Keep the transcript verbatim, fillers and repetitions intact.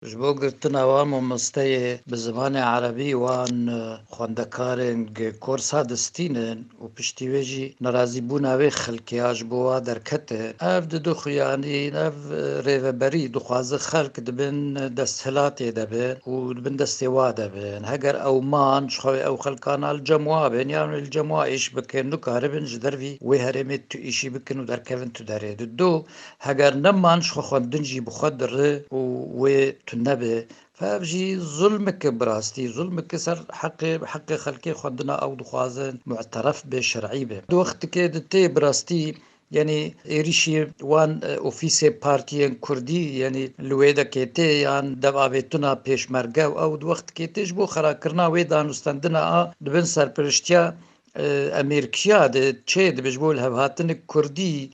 Ji bo girtina wan mamosteyê bi zimanê erebî wan, e, xwendekarên gi korsa distînin û piştî wê jî nerazîbûna wê xelkê ya ji bo wa derketin. Ev didu xuyanîn, ev, e, rêveberî dixwaze xelk di bin desthilatê de bin û di bin destê wa de bin. Heger ew man, ji xwe wê ew xelkana li cem wa bin, yan wê li cem wa îş bikin, nikaribin ji dervî wê herêmê tu îşî bikin û derkevin tu derê. Didu, heger neman, ji xwe xwendin jî bi xwe dire û wê tune be. Fe ev jî zulmeke bi rastî, zulmeke ser heqê, heqê xelkê xwendina ew dixwazin mu'teref be, şer'î be. Di wextikê di tê bi rastî, yanî êrîşî wan, e, ofîsê partiyên kurdî, yanî li wê dekê tê yan dev avêtina pêşmerge û ew di wextikê tê ji bo xerakirina wê danûstendina a di bin serpiriştiya, e, Amerîkiya de çê dibe ji bo lihevhatinik kurdî.